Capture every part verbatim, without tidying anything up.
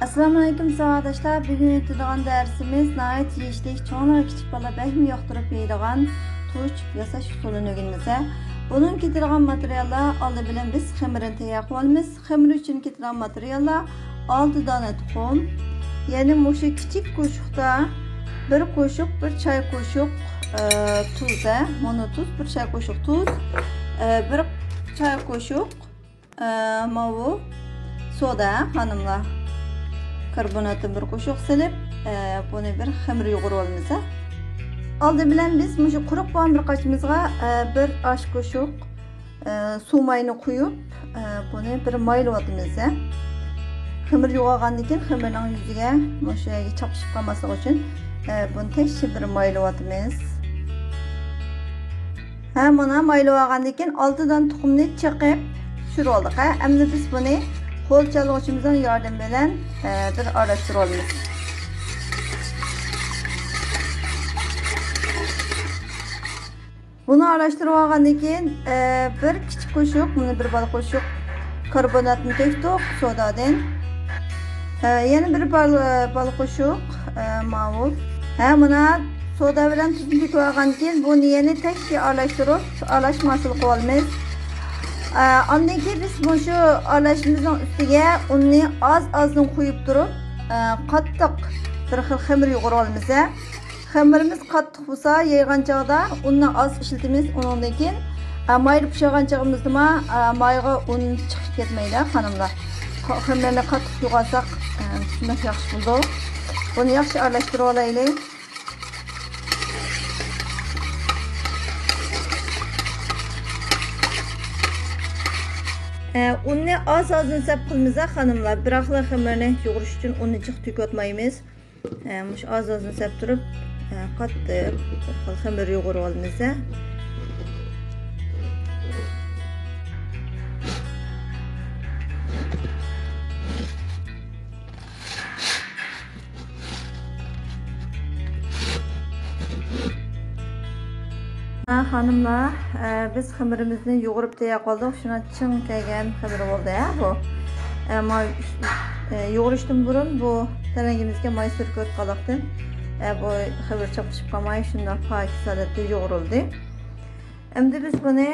ئەسسالامۇئەلەيكۇم ساۋاقداشلار، بۈگۈن ئۆتىدىغان دەرسىمىز ناھايىتى يېيىشلىك، چوڭلار، كىچىك بالىلار بەكمۇ ياقتۇرۇپ يەيدىغان تۇرۇچ ياساش ئۇسۇلىنى ئۆگىنىمىز. بۇنىڭ كېتىدىغان ماتېرىياللار، ئالدى بىلەن بىز خېمىرنى تەييار قىلىۋالىمىز. خېمىر ئۈچۈن كېتىدىغان ماتېرىياللار: ئالتە دانە تۇخۇم، يەنى مۇشۇ كىچىك قوشۇقتا بىر قوشۇق، بىر چاي قوشۇق، ئە، تۇز، ئە، مونو تۇز، بىر چاي قوشۇق تۇز، ئە، بىر چاي قوشۇق، ئە، ماۋۇ سودا، خانىملار. كاربوناتتىن بىر قوشۇق سېلىپ، ئە، بۇنى بىر خېمىر يۇغۇرۇۋالىمىز، ئە. ئالدى بىلەن بىز مۇشۇ قۇرۇق بولغان بىر قاچىمىزغا، ئە، بىر ئاش قوشۇق، ئە، سۇ ماينى قۇيۇپ، ئە، بۇنى بىر مايلىۋاتىمىز، ئە. خېمىر يوغالغاندىن كېيىن خېمىرنىڭ يۈزىگە مۇشۇ يەرگە چاپلىشىپ قالماسلىقى ئۈچۈن، ئە، بۇنى تەكشى بىر مايلىۋاتىمىز. ھە، مانا مايلىۋالغاندىن كېيىن ئالتە دانە تۇخۇمنى چېقىپ چۈشۈرۈۋالدۇق، ھە. ئەمدى بىز بۇنى قول چالغۇچىمىزنىڭ ياردىمى بىلەن، ئە، بىر ئارىلاشتۇرۇۋالىمىز. بۇنى ئارىلاشتۇرۇپ ئالغاندىن كېيىن، ئە، بىر كىچىك قوشۇق، مانا بىر بالا قوشۇق كاربوناتنى تۆكتۇق سودادىن. ئە، يەنە بىر بال-، بالا قوشۇق، ئە، ماۋۇ. ھە، مانا سودا بىلەن تۇزنى تۆكۈپ ئالغاندىن كېيىن، بۇنى يەنە تەكشى ئارىلاشتۇرۇپ، ئارىلاشما ھاسىل قىلىۋالىمىز. ئە، ئاندىن كېيىن بىز مۇشۇ ئارىلاشمىمىزنىڭ ئۈستىگە ئۇننى ئاز-ئازدىن قۇيۇپ تۇرۇپ، ئە، قاتتىق بىر خىل خېمىر يۇغۇرۇۋالىمىز. خېمىرىمىز قاتتىق بولسا، يايغان چاغدا ئۇننى ئاز ئىشلىتىمىز. ئۇنىڭدىن كېيىن، ئە، مايدا پىشىرغان چېغىمىزدىمۇ، ئە، مايغا ئۇن چىقىپ كەتمەيدۇ، خانىملار. خا-، خېمىرنى قاتتىق يۇغارساق، ئە، شۇنداق ياخشى بولىدۇ. بۇنى ياخشى ئارىلاشتۇرۇپ ئالايلى. ئە، ئۇننى ئاز-ئازدىن سەپ قىلىمىز، خانىملار. بىراقلا خېمىرنى يۇغۇرۇش ئۈچۈن ئۇننى جىق تۆكۈۋاتمايمىز. ئە، مۇشۇ ئاز-ئازدىن سەپ تۇرۇپ، ئە، قاتتىق بىر خىل خېمىر يۇغۇرۇۋالىمىز. ھە، خانىملار، ئە، بىز خېمىرىمىزنى يۇغۇرۇپ تەييار قىلدۇق. شۇنداق چىڭ كەلگەن خېمىر بولدى، ھە، بۇ. ئەمما، ئە، يۇغۇرۇشتىن بۇرۇن بۇ تەلەيىمىزگە ماي سۈركەپ قالدۇقتىن، ئە، بۇ خېمىر چاپلىشىپ قالماي، شۇنداق پاكىز ھالەتتە يۇغۇرۇلدى. ئەمدى بىز بۇنى،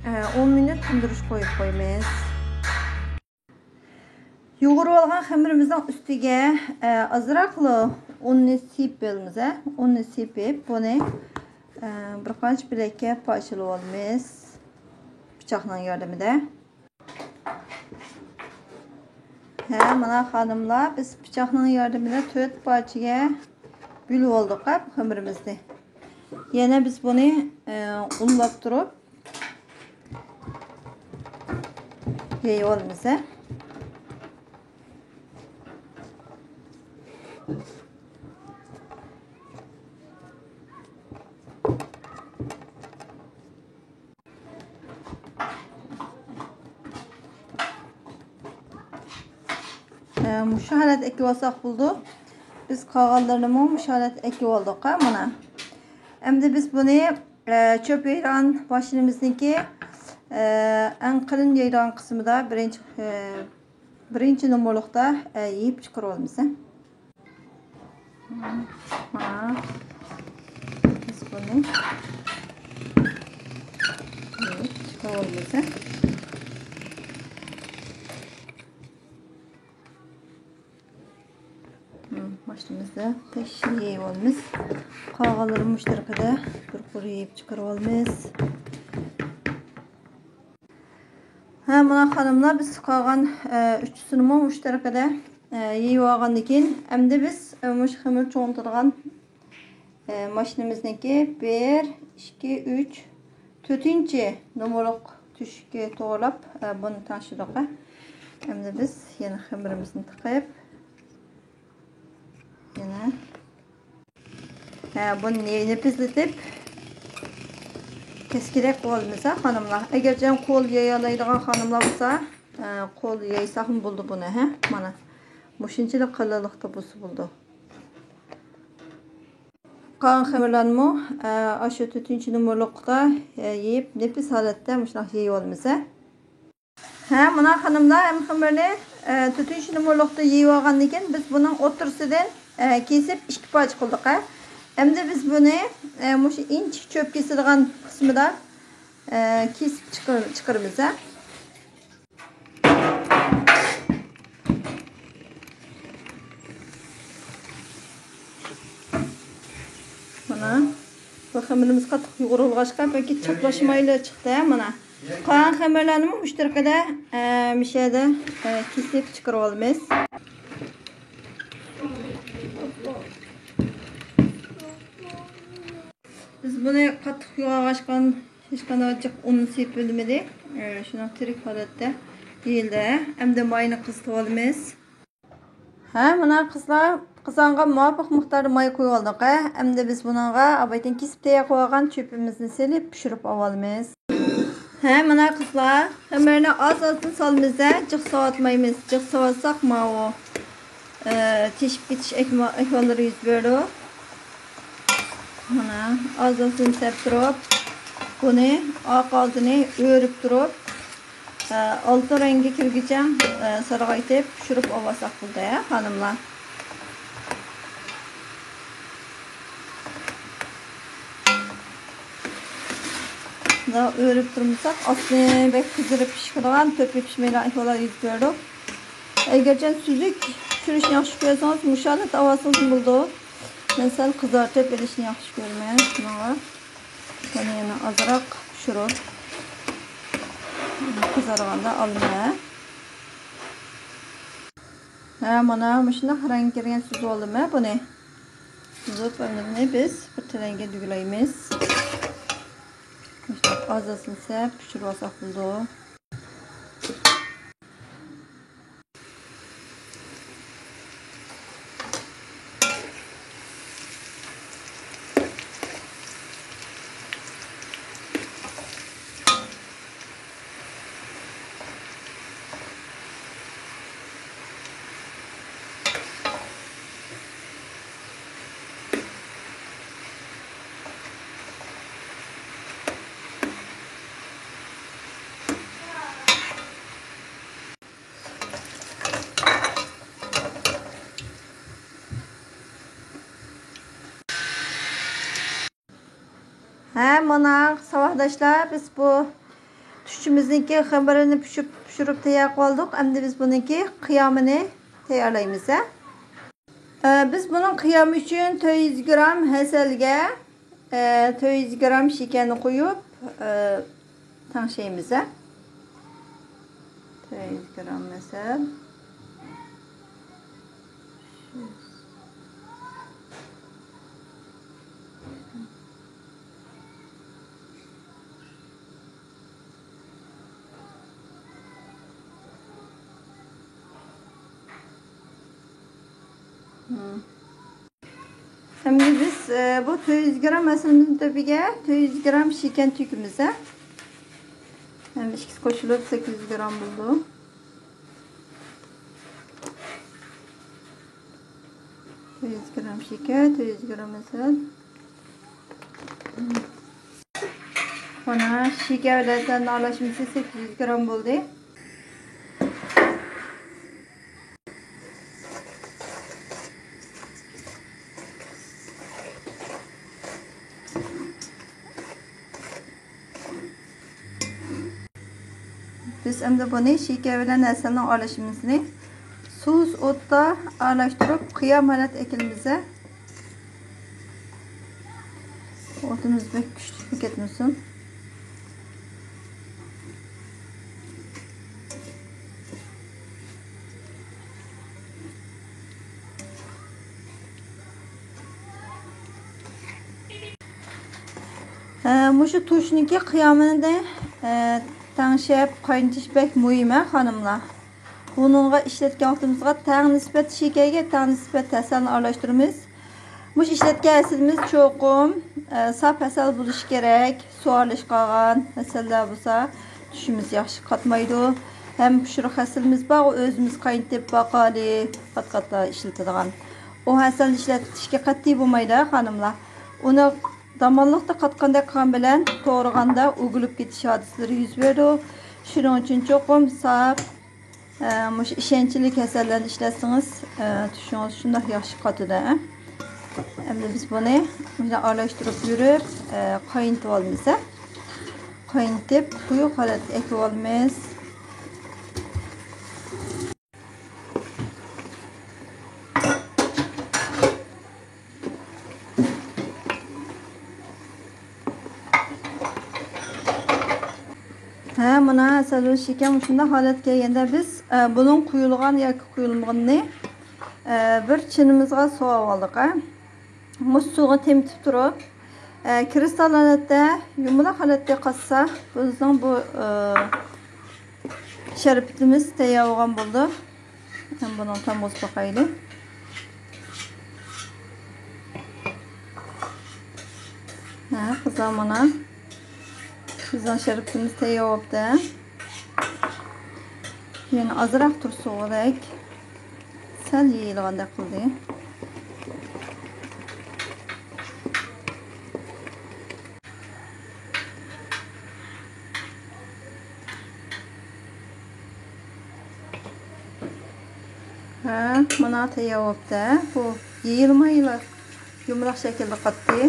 ئە، ئون مىنۇت تىندۇرۇشقا قويۇپ قويىمىز. يۇغۇرۇۋالغان خېمىرىمىزنىڭ ئۈستىگە، ئە، ئازراقلا ئۇننى سېپىۋالىمىز، ئە. ئۇننى سېپىپ، بۇنى، ئە، بىر قانچە بۆلەككە پارچىلىۋالىمىز پىچاقنىڭ ياردىمىدە. ھە، مانا خانىملار، بىز پىچاقنىڭ ياردىمىدە تۆت پارچىگە بۆلۈۋالدۇق، ھە، بۇ خېمىرىمىزنى. يەنە بىز بۇنى، ئە، ئۇنلاپ تۇرۇپ، يېيىۋالىمىز، ھە. ئە، مۇشۇ ھالەتتە ئەكىۋالساق بولىدۇ. بىز قالغانلىرىنىمۇ مۇشۇ ھالەتتە ئەكىۋالدۇق، ھە، مانا. ئەمدى بىز بۇنى، ئە، چۆپ يەيدىغان ماشىنىمىزنىڭكى، ئە، ئەڭ قېلىن يەيدىغان قىسمىدا بىرىنچى، ئە، بىرىنچى نومۇرلۇقتا، ئە، يېيىپ چىقىرىۋالىمىز، ھە. مانا بىز بۇنى يېيىپ چىقىرىۋالىمىز، ھە. ماشىنىمىزدا تەكشى يېيىۋالىمىز. قالغانلىرىنى مۇشۇ تەرىقىدە بىر قۇر يېيىپ چىقىرىۋالىمىز. ھە، مانا خانىملار، بىز قالغان، ئە، ئۈچىسىنىمۇ مۇشۇ تەرىقىدە، ئە، يېيىۋالغاندىن كېيىن، ئەمدى بىز، ئە، مۇشۇ خېمىر چوڭىتىدىغان، ئە، ماشىنىمىزنىڭكى بىر، ئىككى، ئۈچ، تۆتىنچى نومۇرلۇق تۆشۈككە توغرىلاپ، ئە، بۇنى تەڭشىدۇق. ئەمدى بىز يەنە خېمىرىمىزنى تىقىپ، يەنە ھە، بۇنى نېپىزلىتىپ، كەسكىدەك قىلىۋالىمىز، ھە، خانىملار. ئەگەرچە قول يايالايدىغان خانىملار بولسا، ھە، قول يايساقمۇ بولىدۇ بۇنى، ھە، مانا. مۇشۇنچىلىك قېلىنلىقتا بولسا بولىدۇ. قالغان خېمىرلارنىمۇ، ھە، ئاشۇ تۆتىنچى نومۇرلۇقتا، ھە، يېيىپ، نېپىز ھالەتتە مۇشۇنداق يېيىۋالىمىز، ھە. ھە، مانا خانىملار، ھەممە خېمىرنى، ئە، تۆتىنچى نومۇرلۇقتا يېيىۋالغاندىن كېيىن، بىز بۇنىڭ ئوتتۇرىسىدىن، ئە، كېسىپ ئىككى پارچە قىلدۇق، ھە. ئەمدى بىز بۇنى، ئە، مۇشۇ ئىنچىكە چۆپ كېسىدىغان قىسمىدا، ئە، كېسىپ چىقىر-، چىقىرىمىز، ھە. مانا، بۇ خېمىرىمىز قاتتىق يۇغۇرۇلغاچقا، بەلكى چاپلاشمايلا چىقتى، مانا. قالغان خېمىرلارنىمۇ مۇشۇ تەرىقىدە، ئە، مۇشۇ يەردە، ئە، كېسىپ چىقىرىۋالىمىز. بىز بۇنى قاتتىق يۇغۇرغاچقا، ھېچقانداق جىق ئۇن سېپىلمىدى. ئە، شۇنداق تىرىك ھالەتتە يېيىلدى. ئەمدى ماينى قىزىتىۋالىمىز. ھە، مانا قىزلار، قازانغا مۇۋاپىق مىقداردا ماي قۇيۇۋالدۇق، ھە. ئەمدى بىز بۇنىڭغا ئاۋۋالدىن كېسىپ تەييار قىلىۋالغان چۆپىمىزنى سېلىپ پىشۇرۇپ ئاۋالىمىز. ھە، مانا قىزلار، خېمىرنى ئاز-ئازدىن سالىمىز، ھە، جىق سالىۋاتمايمىز. جىق سالىۋاتساق ماۋۇ، ئە، تېشىپ كېتىش ئەھۋا-، ئەھۋاللىرى يۈز بېرىدۇ. مانا ئاز-ئازدىن سەپ تۇرۇپ، بۇنى ئارقا ئالدىنى ئۆرۈپ تۇرۇپ، ئالتۇن رەڭگە كىرگۈچە سارغايتىپ پىشۇرۇپ ئالساق بولدى، خانىملار. بۇنداق ئۆرۈپ تۇرمىساق، ئاستى بەك قىزىرىپ پىشىدىغان، تۆپە پىشمەيدىغان ئەھۋاللار يۈز بېرىدۇ. ئەگەرچە سۈزۈك پىشۇرۇشنى ياخشى كۆرسىڭىز، مۇشۇ ھالەتتە ئالسىڭىز بولىدۇ. مەن سەل قىزارتىپ ئېلىشنى ياخشى كۆرىمەن شۇنىڭغا. بۇنى يەنە ئازراق پىشۇرۇپ، قىزارغاندا ئالىمەن. ھە، مانا مۇشۇنداق رەڭگە كىرگەن سۈزۈۋالدىم مەن بۇنى. سۈزۈپ، ئەمدى بۇنى بىز بىر تەرەپكە دۈگىلەيمىز. مۇشۇنداق ئاز-ئاز سەپ پىشۇرۇۋالساق بولىدۇ. ھە، مانا، ساۋاقداشلار، بىز بۇ تۇشچىمىزنىڭكى خېمىرىنى پىشۇپ، پىشۇرۇپ تەييار قىلىۋالدۇق. ئەمدى بىز بۇنىڭكى قىيامىنى تەييارلايمىز، ھە. ئە، بىز بۇنىڭ قىيامى ئۈچۈن تۆت يۈز گرام ھەسەلگە، ئە، تۆت يۈز گرام شېكەرنى قويۇپ، ئە، تەڭشەيمىز، ھە. تۆت يۈز گرام ھەسەل. ئەمدى بىز، ئە، بۇ تۆت يۈز گرام ھەسىلىمىزنىڭ تۆپىگە تۆت يۈز گرام شېكەر تۆكىمىز، ھە. ھەم ئىككىسى قوشۇلۇپ سەككىز يۈز گرام بولىدۇ. تۆت يۈز گرام شېكەر، تۆت يۈز گرام ھەسەل. مانا شېكەر بىلەن ھەسەلنىڭ ئارىلاشمىسى سەككىز يۈز گرام بولدى. بىز ئەمدى بۇنى شېكەر بىلەن ھەسەلنىڭ ئارىلاشمىسىنى سۇس ئوتتا ئارىلاشتۇرۇپ، قىيام ھالەتكە ئەكېلىمىز. ئوتىمىز بەك كۈچلۈك كەتمىسۇن. ھە، مۇشۇ تۇشنىڭكى قىيامىنى، ھە، تەڭشەپ قاينىتىش بەك مۇھىم، ھە، خانىملار. بۇنىڭغا ئىشلەتكەن ۋاقتىمىزغا تەڭ نىسبەت شېكەرگە تەڭ نىسبەت ھەسەلنى ئارىلاشتۇرىمىز. مۇشۇ ئىشلەتكەن ھەسىلىمىز چوقۇم، ئە، ساپ ھەسەل بولۇشى كېرەك. سۇ ئارىلىشىپ قالغان ھەسەللەر بولسا تۇشىمىز ياخشى قاتمايدۇ. ھەم پىشۇرۇق ھەسىلىمىز بار، ئۇ ئۆزىمىز قاينىتىپ باقالى، قات-قاتلا ئىشلىتىدىغان. ئۇ ھەسەلنى ئىشلەتكەن قەتئىي بولمايدۇ، خانىملار. ئۇنى داموللۇقتا قاتقاندەك قىلغان بىلەن توغرىغاندا ئۆگۈلۈپ كېتىش ھادىسىلىرى يۈز بېرىدۇ. شۇنىڭ ئۈچۈن چوقۇم ساپ ئە، مۇشۇ ئىشەنچلىك ھەسەللەرنى ئىشلەتسىڭىز، ئە، تۇشىڭىز شۇنداق ياخشى قاتىدۇ، ھە. ئەمدى بىز بۇنى مۇشۇنداق ئارىلاشتۇرۇپ يۈرۈپ، ئە، قاينىتىپ ئالىمىز، ھە. قاينىتىپ، قويۇق ھالەتكە ئەكىۋالىمىز. ھە، مانا، ھەسەل شېكەر مۇشۇنداق ھالەتكە كەلگەندە بىز، ئە، بۇنىڭ قۇيۇلغان ياكى قۇيۇلمىغىنىنى، ئە، بىر چىنىمىزغا سۇۋاپ ئالدۇق، ھە. مۇشۇ سۇغا تېمىتىپ تۇرۇپ، ئە، كىرىستال ھالەتتە، يۇمىلاق ھالەتتە قاتسا، بىزنىڭ بۇ، ئە، شەربىتىمىز تەييار بولغان بولىدۇ. ھەم بۇنىڭ تامغىسى باقايلى. ھە، قىزلار، مانا بىزنىڭ شەربىتىمىز تەييار بوپتۇ. يەنە ئازراق تۇرسا بولغۇدەك. سەل يېيىلغاندەك قىلدى. ھە، مانا تەييار بوپتۇ. بۇ يېيىلمايلا يۇمىلاق شەكىلدە قاتتى.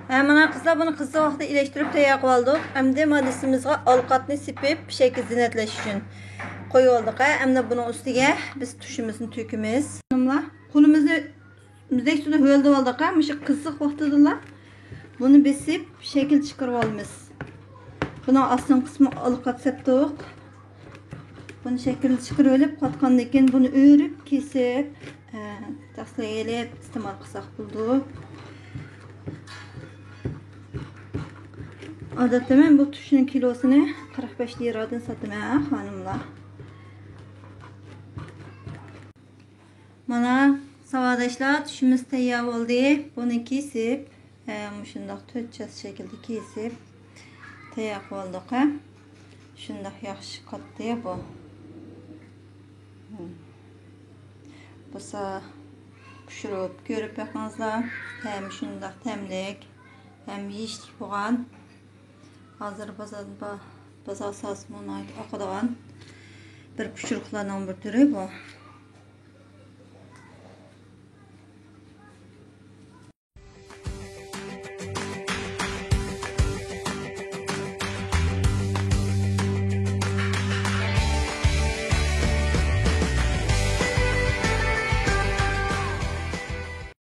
ھە، مانا قىزلار، بۇنى قىزىق ۋاقىتتا ئېلىشتۇرۇپ تەييار قىلىۋالدۇق. ئەمدى مانا دېسىمىزغا ئالقاتنى سېپىپ، شەكىل زىننەتلەش ئۈچۈن قويۇۋالدۇق. ھە، ئەمدى بۇنىڭ ئۈستىگە بىز تۇشىمىزنى تۆكىمىز. خانىملار، قولىمىزنى مۇزدەك سۇدا ھۆلدىۋالدۇق. ھە، مۇشۇ قىزىق ۋاقتىدىلا بۇنى بېسىپ شەكىل چىقىرىۋالىمىز. بۇنىڭ ئاستىنقى قىسمى ئالقات سەپتۇق. بۇنى شەكىلنى چىقىرىۋېلىپ، قاتقاندىن كېيىن بۇنى ئۆرۈپ، كېسىپ، ئە، تەخسىلەپ ئېلىپ ئىستېمال قىلساق بولىدۇ. ئادەتتە مەن بۇ تۇشنىڭ كىلوسىنى قىرىق بەش لىرادىن ساتىمەن، خانىملار. مانا، ساۋاقداشلار، تۇشىمىز تەييار بولدى. بۇنى كېسىپ، ھە، مۇشۇنداق تۆت چاس شەكىلدە كېسىپ تەييار قىلىۋالدۇق، ھە. شۇنداق ياخشى قاتتى بۇ. بولسا پىشۇرۇپ كۆرۈپ بېقىڭىزلار. ھەم شۇنداق تەملىك، ھەم يېيىشلىك بولغان. ھازىر بازار، با-، بازار ساھەسىمۇ ناھايىتى ئاقىدىغان بىر پىشۇرۇقلارنىڭ بىر تۈرى بۇ.